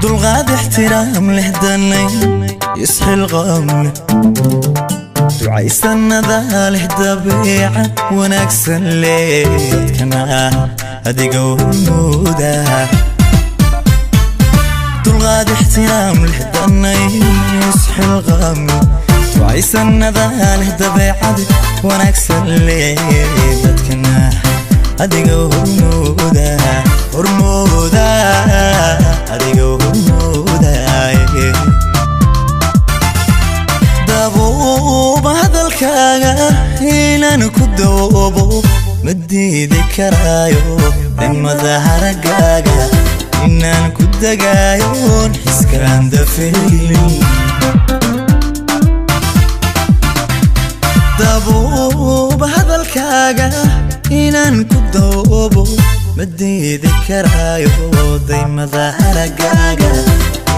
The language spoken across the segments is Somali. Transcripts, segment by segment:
Dulqaad ixtiraam leh, danay isxilqaam leh, ducaysanada leh, dabeecad wanaagsan leh, dadkana adiga hormooda. Dulqaad ixtiraam leh, danay isxilqaam leh, ducaysanada leh, dabeecad wanaagsan leh, dadkana adiga hormooda, hormooda, adiga hormooda. Dabuuba hadalkaaga inaan ku doobo ma diidi karaayo, dhimada haragaaga inaan ku dagaayoon xiskaan dafaynin. Dabuuba hadalkaaga inaan ku doobo ma diidi karaayo, daymada haragaaga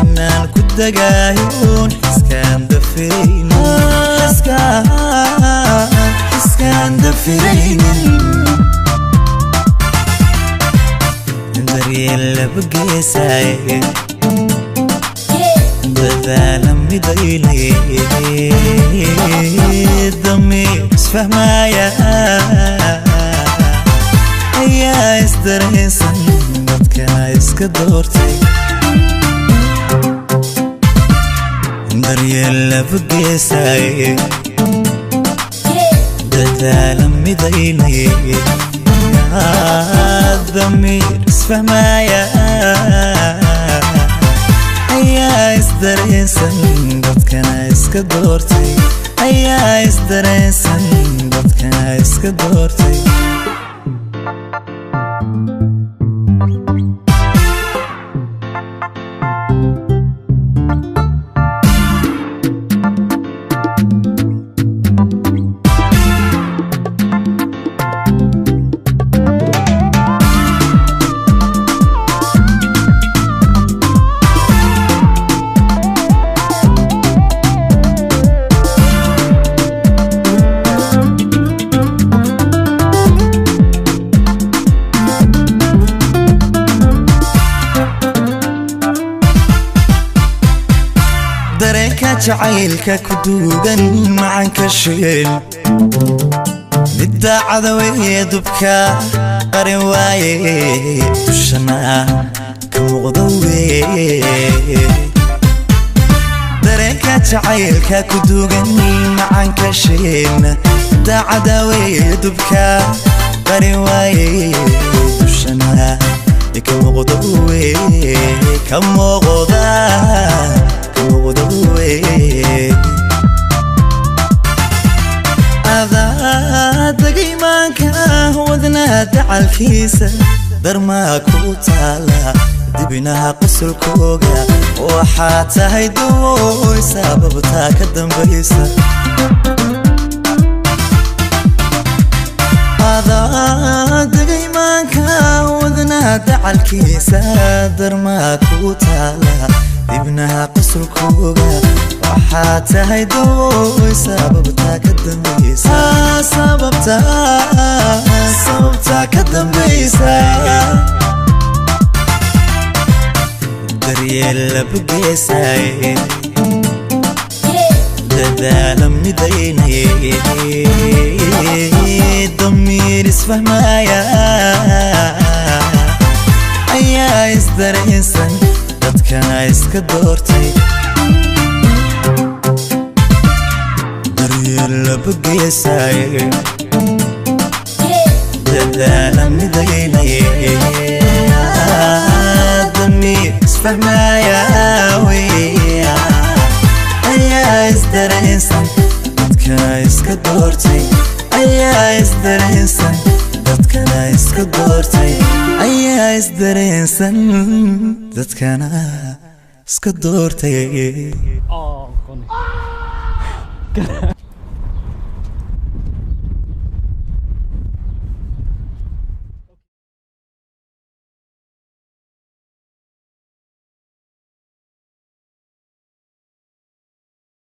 inaan ku dagaayoon xiskaan dafiraynin, xiskaan dafiraynin. Daryeel laba geesaaye, dadaala midaynay, damiir isfahmaya ayaa isdareensan, dadkana iska doortay. Daryeel laba geesaaye, dadaala midaynay, damiir isfahmaya ayaa isdareensan, dadkana iska doortay, ayaa isdareensan, dadkana iska doortay. Dareenka jacaylka ku duugan macanka sheel, midda cadaweye dubka qarin waaye, dushana ka muuqda weye. Dareenka jacaylka ku duugan macanka sheel, midda cadaweye dubka qarin waaye, dushana ka muuqda weye, ka muuqda, ka muuqda weye. Adaa imaanka wadnaa dacalkiisa, darmaa ku taala dibinaha qosolkooga, waxaa tahay dawooy sababtaa ka dambaysa. Adaa imaanka wadnaa dacalkiisa, darmaa ku taala dibnaha qosolkooga, waxaa tahay dawooy sababtaa ka dambaysa, sababta, sababtaa ka dambaysa. Daryeel laba geesaaye, dadaala midaynay, damiir isfahmaya ayaa isdareensan, dadkana iska doortay. Daryeel laba geesaaye, dadaala midaynay, damiir isfahmaya weya ayaa isdareensan, dadkana iska doortay, Ayaa isdareensan, dadkana iska doortay. Ayaa isdareensan, dadkana iska doortay. Oh, funny.